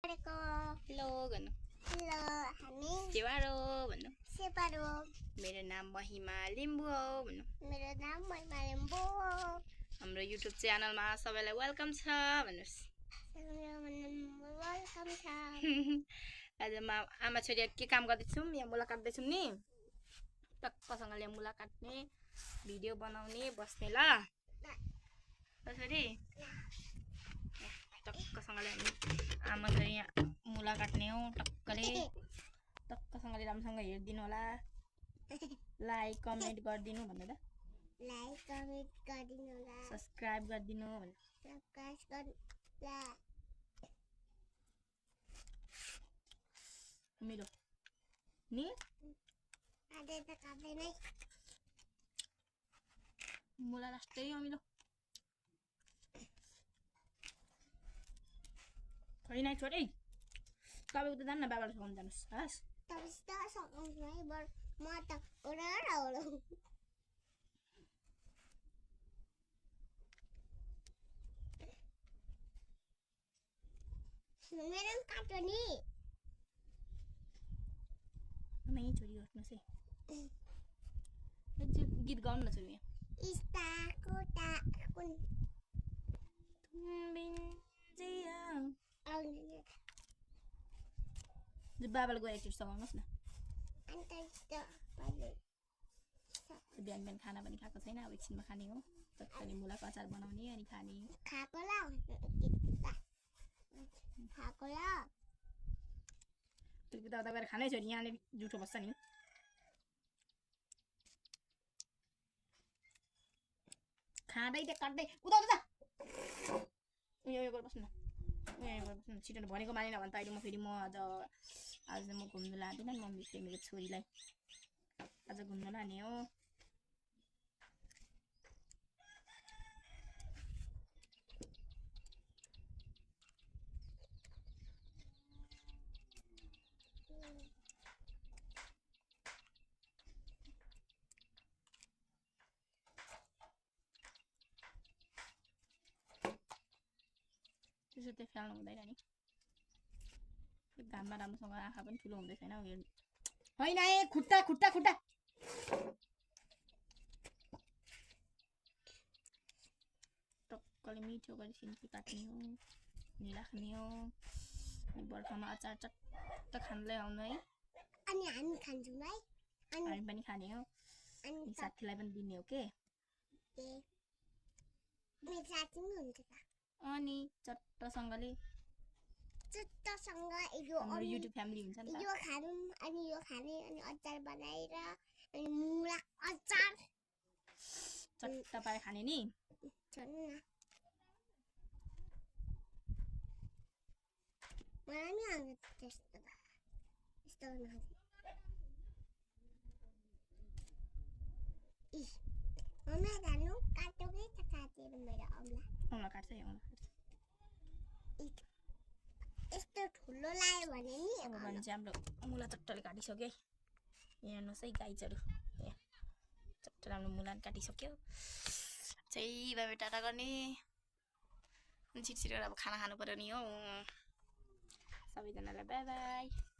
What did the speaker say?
hello भन्नु hello हामी सेवारो भन्नु सेपारो मेरो नाम महिमा लिम्बू हो भन्नु मेरो नाम महिमा लिम्बू हो हाम्रो युट्युब च्यानलमा सबैलाई वेलकम छ भन्नुस् वेलकम छ आज आमा छोरी के काम गर्दैछौँ यहाँ मुला काट्दैछौँ नि टक्कसँगले मुला काट्ने भिडियो बनाउने बस्ने ल छोरी टक्कसँगले हामी आमा छोरी यहाँ मुला काट्ने हो टक्कसँगले राम्रोसँग हेरिदिनु होला लाइक कमेन्ट गरिदिनु भन्नु त लाइक कमेन्ट गरिदिनु होला सब्स्क्राइब गरिदिनु भन्नु सब्स्क्राइब गर्नुला मेरो नि आधे त काट्दै नै मुला लास्टै अमिलो होइन छोरी तपाईँ उता जानु न बाबालाई सघाउनु जानुहोस् हस् तपाईँ त सघाउँछु है बर म त ओरा मेरो काट्यो नि नै छोरी गर्नुहोस् है गीत गाउनु न छोरी इस्ताको टाकुन बाबालाई गएर एकचोटि सघाउनुहोस् न अन्त बिहान बिहान खाना पनि खाएको छैन अब एकछिनमा खाने हो चट्टनी मुलाको अचार बनाउने अनि खाने त्यो उता गएर खानै छोरी यहाँले जुठो बस्छ नि खाँदै त्यो काट्दै उता उता उयो गरेर बस्नु न छिटो भनेको मानेन भने त अहिले म फेरि आज म घुम्नु लाँदैन नि मम्मीले मेरो छोरीलाई आज घुम्नु लाने हो त्यसो त्यो फ्याल्नु हुँदैन नि घाममा राम्रोसँग आँखा पनि ठुलो हुँदै छैन होइन है खुट्टा खुट्टा खुट्टा टक्कले मिठो गरी सिन्की काट्ने हो अनि राख्ने हो अनि बर्खामा अचार चट्ट खानलाई आउनु है अनि हामी खान्छौँ है हामी पनि खाने हो अनि साथीलाई पनि दिने हो के मेरो साथी पनि हुन्छ त अनि चट्टसँगले हाम्रो युट्युब फ्यामिली हुन्छ नि त यो खानु अनि यो खाने अनि अचार बनाएर अनि मुला अचार चट्ट पाए खाने नि छोड्नु न मलाई नि आउँछ त्यस्तो यस्तो गर्नु औँला जानु काट्यो कि त काटेर मेरो औँला काट्छ यस्तो ठुलो लाग्यो भने नि अब भने चाहिँ हाम्रो मुला चट्टले काटिसक्यो है हेर्नुहोस् है गाइजहरू चट्ट राम्रो मुला काटिसक्यो चाहिँ बाबा टाटा गर्ने छिटो अब खाना खानु पर्यो नि हो सबैजनालाई बाई बाई